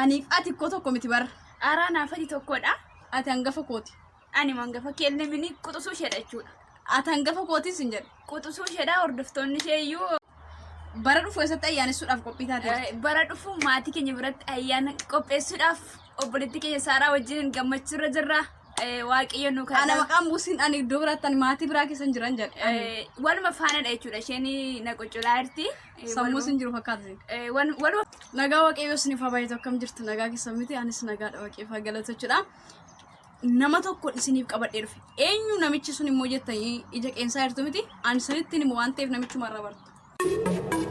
Aniif ati koo tokko miti bara. Araa naaf ati tokkodha. Ati hangafa kooti. Ani hangafa keellemini quxusuu isheedha jechuudha. Ati hangafa kootis hin jedhu. Quxusuu isheedha, hordoftoonni ishee iyyuu. Bara dhufu eessatti ayyaanessuudhaaf qophii taate? Bara dhufu maatii keenya biratti ayyaana qopheessuudhaaf obboleettii keenya Saaraa wajjin gammachuurra jirra. Waaqayyo nu Ana kadha. maqaan buusin, ani iddoo biraatti, ani maatii biraa keessa hin jiran jedhe. Waluma faanadha jechuudha. Isheen na qoccolaa jirti. Sammuu sin jiru fakkaata. Waluma Nagaa Waaqayyoo isiniif haa baay'atu. Akkam jirtu? Nagaa keessa miti? Anis nagaadha, Waaqayyoof haa galatu jechuudha. Nama tokko isiniif qabadhee dhufe. Eenyu namichi sun immoo jettanii ija qeensaa jirtu miti? Ani isinitti himu waan ta'eef namichuma irraa bartu.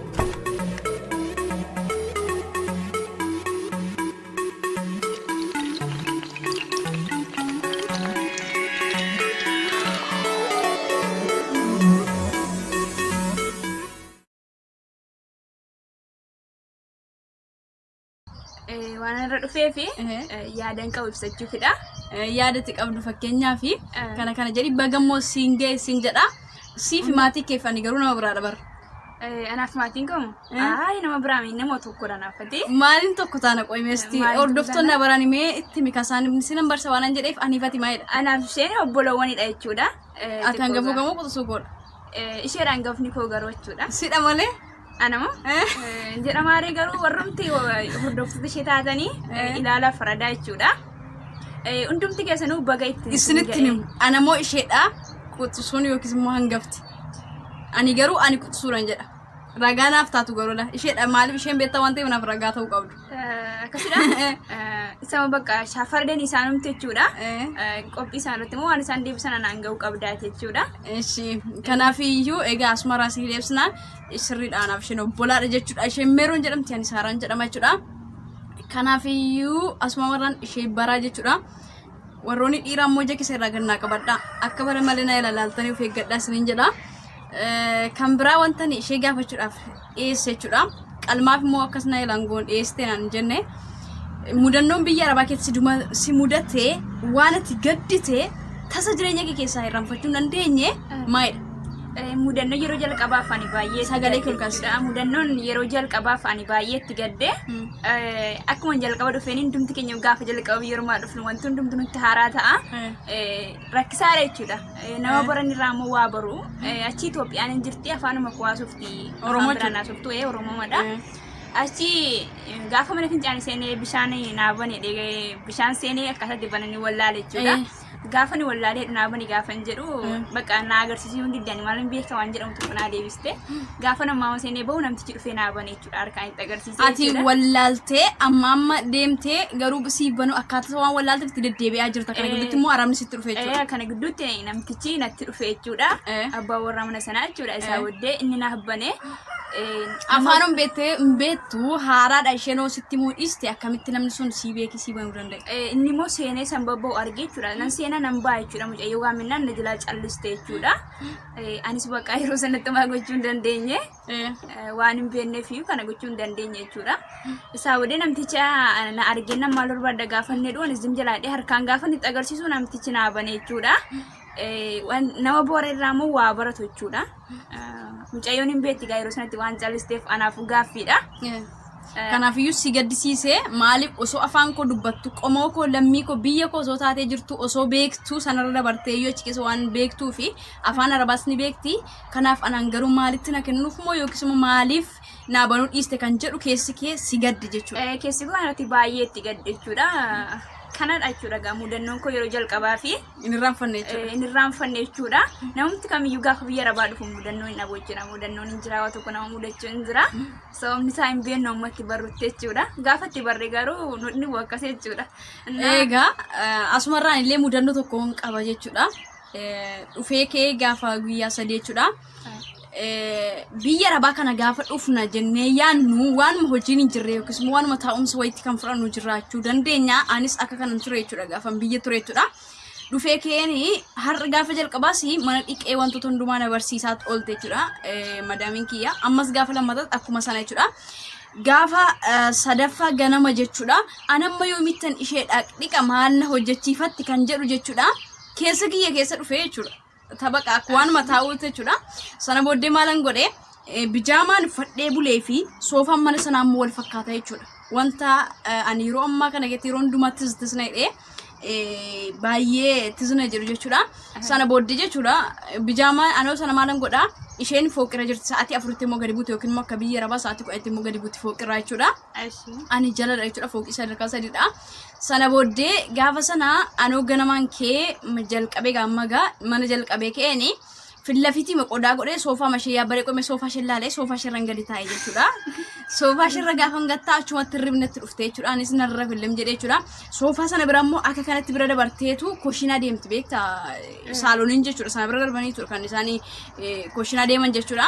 Waan irra dhufee fi yaadan qabu ibsachuufidha. Yaadatti qabdu fakkeenyaa fi kana kana jedhi, bagammoo siin ga'e siin jedha. Siif maatii keef, ani garuu nama biraadha bara. Anaaf maatiin qabu. Ayi, nama biraa miti, nama tokkodha naaf ati. Maaliin tokko taana qo'imeesti? Maaliin tokko Hordoftoonni taana? baraan himee itti mikasaan sinan barsa waan jedheef aniif ati maalidha? Anaaf isheen obbolowwanidha jechuudha. Ati hangafuu gamoo quxisuu koodha. Isheedha hangafni koo garuu jechuudha. Sidha malee. Anamo jedhamaaree garuu warrumti hordoftoota ishee taatanii ilaalaa faradaa jechuudha. Hundumti keessanuu baga itti Isinitti himu. Anamoo isheedha quxisuun yookiis immoo hangafti. Ani garuu ani quxisuudhaan jedha. Ragaa naaf taatu garuu la. Isheedha, maaliif isheen beektaa waan ta'eef naaf ragaa ta'uu qabdu. Akkasidha. Isama bakka fardeen isaanumti jechuudha. Qophii isaan irratti immoo waan isaan deebisan anaan ga'uu qabdaati jechuudha. Ishi kanaaf iyyuu egaa asuma raasii deebisnaa, sirriidha, anaaf isheen obbolaadha jechuudha. Isheen Meeroon jedhamti, ani Saaraan jedhama jechuudha. Kanaaf iyyuu asuma marraan ishee baraa jechuudha. Warroonni dhiiraa immoo ija keessa irraa gannaa qabadha. Akka bara malee na ilaaltanii of eeggadhaa isiniin jedha. Kan biraa wanta ani ishee gaafachuudhaaf dhiyeesse jechuudha. Qalmaaf immoo akkas na ilaan goon dhiyeessite naan hin jenne. Mudannoon biyya Arabaa keessatti si mudate, waan ati gaddite, tasa jireenya kee keessaa irraanfachuu hin dandeenye maalidha? Mudannoo yeroo jalqabaaf ani baay'ee itti Sagalee gadde kee ol kaasi. jechuudha. Mudannoon yeroo jalqabaaf ani baay'ee itti gadde, akkuma jalqaba dhufeen, hundumti keenya gaafa jalqaba biyya ormaa dhufnu wanti hundumtu nutti haaraa ta'a. Rakkisaadha jechuudha. Nama baran irraa immoo waa baru. Achi Itoophiyaan hin jirti, afaanuma koo haasofti. Oromoo Afaan biraan jechuudha. haasoftu, Oromomadha. Achi gaafa mana fincaanii seenee bishaan naa bane, bishaan seenee akkaataa itti bananii wallaale jechuudha. Gaafa ni wallaalee naa bani gaafa hin jedhu, bakka naa agarsiisuu hin diddani, maal hin beekta waan jedhamu tokko naa deebiste. Gaafa nammaa seenee bahu namtichi dhufee naa bane jechuudha, harkaan itti agarsiisee Ati jechuudha. wallaaltee amma amma deemtee garuu siif banuu akkaataa waan wallaalteef itti deddeebi'aa jirta. Kana gidduutti immoo arabni sitti dhufe jechuudha. Kana gidduutti namtichi natti dhufe jechuudha. Abbaan warraa mana sanaa jechuudha. Isaa booddee inni naaf bane. Afaan beektee hin beektu, haaraadha, isheen hoo sitti himuu dhiiste, akkamitti namni sun sii beekii sii banuu danda'e? Inni immoo seenee san babba'u arge jechuudha. Nan seenaa nan ba'a jechuudha. Mucayyoo waaminnaan na jalaa calliste jechuudha. Anis bakka yeroo sanatti maal gochuu hin dandeenye. Waan hin beekneef iyyuu kana gochuu hin dandeenye jechuudha. Isaa booddee namticha na argee nan maal barbaadda gaafa inni jedhu, anis zim jalaa dhee harkaan gaafa inni itti agarsiisu namtichi naa bane jechuudha. Nama boora irraa immoo waa baratu jechuudha. Mucayyoon hin beekti gaa, yeroo sanatti waan callisteef anaaf gaaffiidha. Kanaafiyyuu si gaddisiisee, maaliif osoo afaan koo dubbattu, qomoo koo, lammii koo, biyya koo osoo taatee jirtu, osoo beektuu, sanarra dabartee iyyuu achi keessa waan beektuu fi afaan Arabaas ni beekti. Kanaaf anaan garuu maalitti na kennuuf moo yookiis immoo maaliif naa banuu dhiiste kan jedhu keessi kee si gadde jechuudha. Keessi koo kanatti baay'ee itti gadde jechuudha. Kanadha jechuudha gaa mudannoon koo yeroo jalqabaa fi Hin irraanfanne jechuudha. Hin irraanfanne jechuudha. Namumti kamiyyuu gaafa biyya arabaa dhufu mudannoo hin dhabu jechuudha. Mudannoon hin jira, waa tokko nama mudachuu hin jira. Sababni isaa hin beeknu amma itti barrutti jechuudha. Gaafa itti barre garuu nudni akkas jechuudha. Egaa asumarraan illee mudannoo tokko hin qaba jechuudha. Dhufee kee gaafa guyyaa 3 jechuudha. Biyya arabaa kana gaafa dhufna jennee yaannu waanuma hojiin hin jirre yookiis immoo waanuma taa'umsa wayiitti kan fudhannu jiraachuu dandeenya. Anis akka kanan ture jechuudha gaafa biyya ture jechuudha. Dhufee keeni har'a gaafa jalqabaas mana dhiqee wantoota hundumaa na barsiisaa oolte jechuudha. Madaamiin kiyya. Ammas gaafa lammataas akkuma sana jechuudha. Gaafa sadaffaa ganama jechuudha. Anamma yoomittan ishee dhiqa, maal na hojjechiifatti kan jedhu jechuudha. Keessa kiyya keessa dhufee jechuudha. Tabaqa akka waanuma taa'uuti jechuudha. Sana booddee maalan godhe, bijaamaan uffadhee bulee fi soofaan mana sanaa immoo wal fakkaata jechuudha. Wanta ani yeroo ammaa kana keessatti yeroo hundumaa tiz tiz na jedhee baay'ee tiz na jedhu jechuudha. Sana booddee jechuudha bijaamaa anoo sana maalan godhaa isheen fooqirra jirti sa'aatii 4tti immoo gadi buute yookiin immoo akka biyya arabaa sa'aatii 10tti immoo gadi buuti fooqirraa jechuudha. Ani jaladha jechuudha fooqii sadarkaa sadiidha. Sana booddee gaafa sana anoo ganamaan kee jalqabee gaamma gaa mana jalqabee ka'eeni fillafitii qodaa godhee soofaa mashee yaabbaree qome soofaa ishee laalee soofaa isheerran gadi taa'e jechuudha. Soofaa isheerra gaafan gattaa achumatti hirribni dhufte jechuudha. Anis narra fillim jedhee jechuudha. Soofaa sana bira immoo akka kanatti bira dabarteetu koshinaa deemti beektaa saalooniin jechuudha. Sana bira darbaniitu kan isaan koshinaa deeman jechuudha.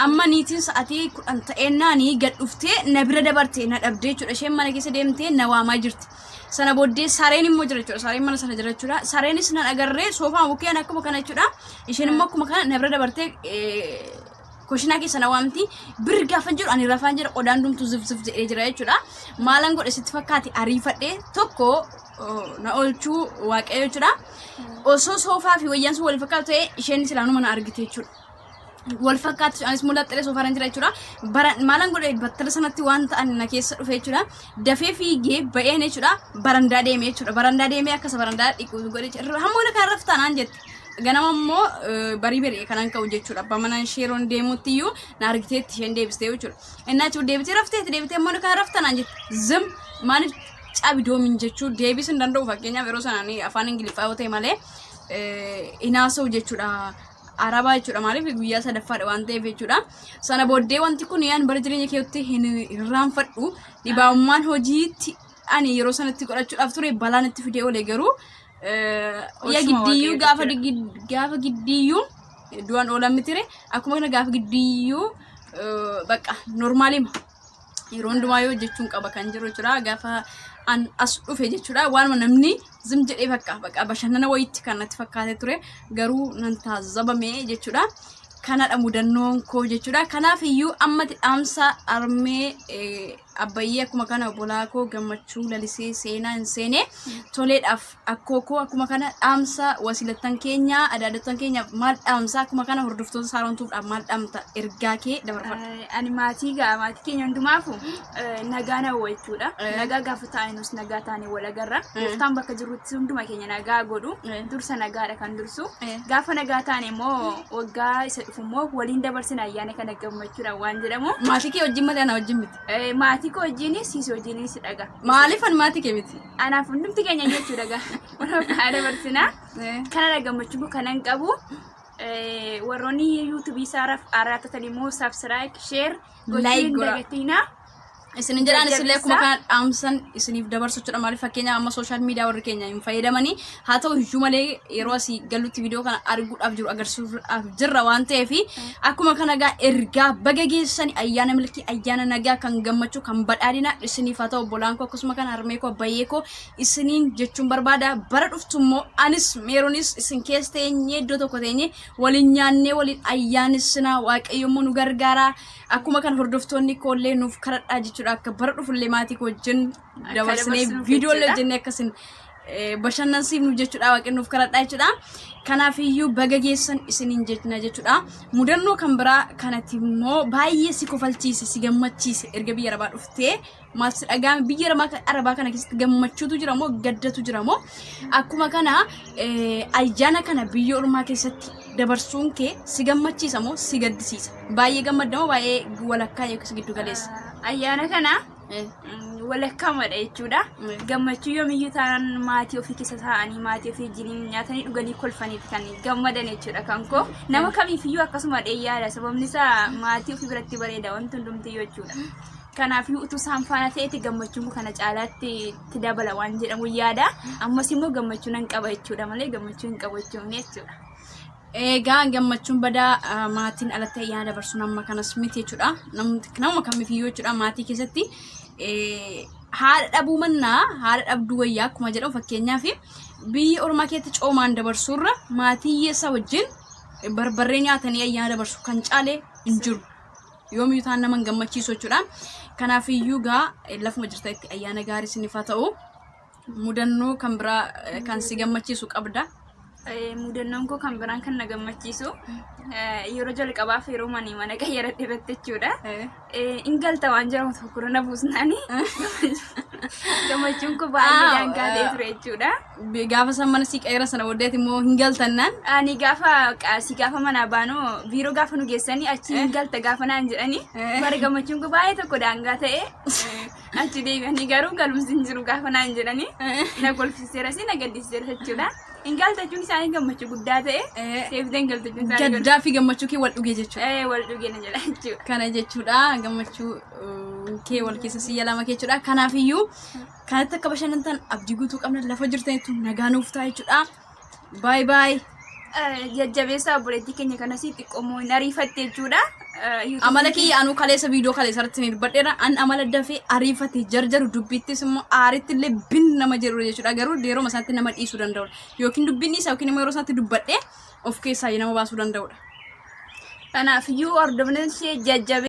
Amma niitiin sa'aatii 10 ta'eennaanii gad dhuftee na bira dabarte na dhabdee jechuudha. Isheen mana keessa deemtee na waamaa jirti. Sana booddee sareen immoo jira jechuudha. Sareen mana sana jira jechuudha. Sareenis nan agarree soofaa bukkeen akkuma kana jechuudha. Isheen immoo akkuma kana na bira dabartee koshinaa keessa na waamti. Bir gaafan jedhu ani rafaan jira qodaan dumtu zif zif jedhee jira jechuudha. Maalan godhe sitti fakkaate ariifadhee tokko na oolchuu waaqayyo jechuudha. Osoo soofaa fi wayyaan sun wal fakkaatu ta'e isheen silaanuma na argite jechuudha. Wal fakkaatu anis mul'axxee soofaan jira jechuudha. Bara maalan godhe battala sanatti waan ta'an na keessa dhufe jechuudha. Dafee fiigee ba'een jechuudha. Barandaa deemee jechuudha. Barandaa deemee akkasa barandaa dhiqu godhe jechuudha. Hamma wala kan raftaa naan jette. Ganama immoo barii bari'e kanan ka'u jechuudha. Abbaa manaan ishee yeroon deemutti iyyuu na argiteetti isheen deebistee jechuudha. Innaa jechuudha deebitee rafteetti deebitee immoo kan raftaa naan jette. Zim maaliif cabi doomin jechuu deebisuu hin danda'u fakkeenyaaf yeroo sanaan afaan Ingiliffaa yoo ta'e malee hin haasa'u jechuudha. Arabaa jechuudha maaliif guyyaa sadaffaadha waan ta'eef jechuudha. Sana booddee wanti kun yaan bara jireenya keetti hin irraanfadhu dhibaa'ummaan hojiitti ani yeroo sanatti godhachuudhaaf ture balaan itti fidee oole garuu yaa Oolchuma giddiyyuu Waaqayyoo gaafa jechuudha. gaafa giddiyyuu du'an oolan mitire akkuma kana gaafa giddiyyuu bakka normaalima yeroo hundumaa yoo hojjechuun qaba kan jiru jechuudha gaafa an as dhufe jechuudha waanuma namni zim jedhee bakka bakka bashannana wayiitti kan natti fakkaatee ture garuu nan taazabame jechuudha kanadha mudannoon koo jechuudha kanaaf iyyuu ammati dhaamsa armee abbayyee akkuma kana obbolaa koo gammachuu lalisee seenaa hin seene toleedhaaf akkoo koo akkuma kana dhaamsa wasiilattan keenya adaadattan keenyaaf maal dhaamsa akkuma kana hordoftoota saarontuudhaaf maal dhaamta ergaa kee dabarfadhu. Ani maatii gaa maatii keenya hundumaafu nagaa na jechuudha. Nagaa gaafa taa'inus nagaa taane wal agarra. Gooftaan bakka jirrutti hunduma keenya nagaa godhu. Dursa nagaadha kan dursu. Gaafa nagaa taane immoo waggaa isa dhufu immoo waliin dabarsina ayyaana kana gammachuudhaan waan jedhamu. Maatii kee wajjin malee ana wajjin miti. Maatii koo wajjinis siis wajjinis dhaga. Maaliif ani maatii kee miti? Anaaf hundumti keenya jechuudha gaa. Wal dabarsina. Kanadha gammachuu koo kanan qabu. Warroonni yuutuubii isaarraaf haaraa immoo subscribe, share gochuu Like hin godhaa. dagatinaa. Isinin jedhaan isinillee akkuma Jajjabeessaa. kana dhaamsan isiniif dabarsu jechuudha. Maaliif fakkeenyaaf amma social media warri keenya hin fayyadamanii haa ta'u iyyuu malee yeroo asii galutti viidiyoo kana arguudhaaf jiru agarsiisuudhaaf jirra waan ta'eef akkuma kana gaa ergaa baga geessani ayyaana milkii ayyaana nagaa kan gammachuu kan badhaadhina isiniif haa ta'u obbolaan koo akkasuma kana harmee koo abbayyee koo isiniin jechuun barbaada bara dhuftu immoo anis meeronis isin keessa teenyee iddoo tokko teenyee waliin nyaannee waliin ayyaanissinaa waaqayyo immoo nu gargaara akkuma kan hordoftoonni koollee nuuf kadhadhaa jechuudha akka bara dhufullee maatii koo wajjin dabarsinee dabarsinuuf viidiyoolee jechuudha. hojjennee akkasin bashannansiifnu jechuudha waaqni nuuf kadhadhaa jechuudha. Kanaaf iyyuu baga geessan isiniin jenna jechuudha. Mudannoo kan biraa kanatti immoo baay'ee si kofalchiise si gammachiise erga biyya arabaa dhuftee maal si dhaga'ame biyya arabaa kana keessatti gammachuutu jira moo gaddatu jira moo akkuma kana ayyaana kana biyya ormaa keessatti dabarsuun kee si gammachiisa moo si gaddisiisa baay'ee gammadda moo baay'ee walakkaa yookiis giddu galeessa. Ayyaana kana walakkamadha jechuudha. Gammachuu yoomiyyuu taanaan maatii ofii keessa taa'anii maatii ofii wajjiniin nyaatanii dhuganii kolfaniiti kan gammadan jechuudha kan koo. Nama kamiifiyyuu akkasuma yaada sababni isaa maatii ofii biratti bareeda wanti hundumtiyyuu jechuudha. Kanaafuu utuu isaan faana ta'eeti gammachuun koo kana caalaatti itti dabala waan jedhamu yaada. Ammas immoo gammachuu nan qaba jechuudha malee gammachuu hin qabu jechuun jechuudha. Egaa gammachuun badaa maatiin alatti ayyaana dabarsuun amma kanas miti jechuudha. Nama kamiifiyyuu jechuudha maatii keessatti haadha dhabuu mannaa haadha dhabduu wayyaa akkuma jedhamu fakkeenyaaf biyya ormaa keessatti coomaan dabarsuurra maatii hiyyeessaa wajjin barbarree nyaatanii ayyaana dabarsu kan caale hin jiru. Yoomiyyuu taan nama hin gammachiisu jechuudha. Kanaaf iyyuu gaa lafuma jirtanitti ayyaana gaarii isiniif haa ta'u. Mudannoo kan biraa kan si gammachiisu qabda. Mudannoon koo kan biraan kan na gammachiisu yeroo jalqabaaf yeroo manii mana qayyaradhe irratti jechuudha. In galta waan jedhamu tokko na buusnaani gammachuun koo baay'ee daangaa ta'e ture jechuudha. Gaafa san mana sii qayyara sana booddeeti immoo hin galtannaan. Ani gaafa qaasii gaafa manaa baanu biiroo gaafa nu geessanii achi hin galta gaafa naan jedhanii bara gammachuun koo baay'ee tokko daangaa ta'e achi deebi'anii garuu galumsi hin jiru gaafa naan jedhanii na kolfisiiseera si na gaddisiiseera jechuudha. Hin galta jechuun isaanii gammachuu guddaa ta'e deebitee hin galta jechuun isaanii Gaddaa fi gammachuu kee wal dhuge jechuudha. Wal dhugee na jedha jechuudha. Kana jechuudha gammachuu kee wal keessa si yalama jechuudha. Kanaafiyyuu kanatti akka bashannantan abdii guutuu qabna lafa jirtanitti nagaa nuuf ta'a jechuudha. Baay baay. Jajjabeessaa obboleettii keenya kanas xiqqoomoo hin ariifatte jechuudha. Amala kiyya anuu kaleessa viidiyoo kaleessa irratti ni dubbadheera. An amala dafee ariifate jarjaru dubbittis immoo aaritti illee bin nama jedhu jechuudha. Garuu yeroo isaatti nama dhiisuu danda'udha. Yookiin dubbiin dhiisa yookiin immoo yeroo isaatti dubbadhee of keessaa nama baasuu danda'udha. Kanaafiyyuu hordofni ishee jajjabe.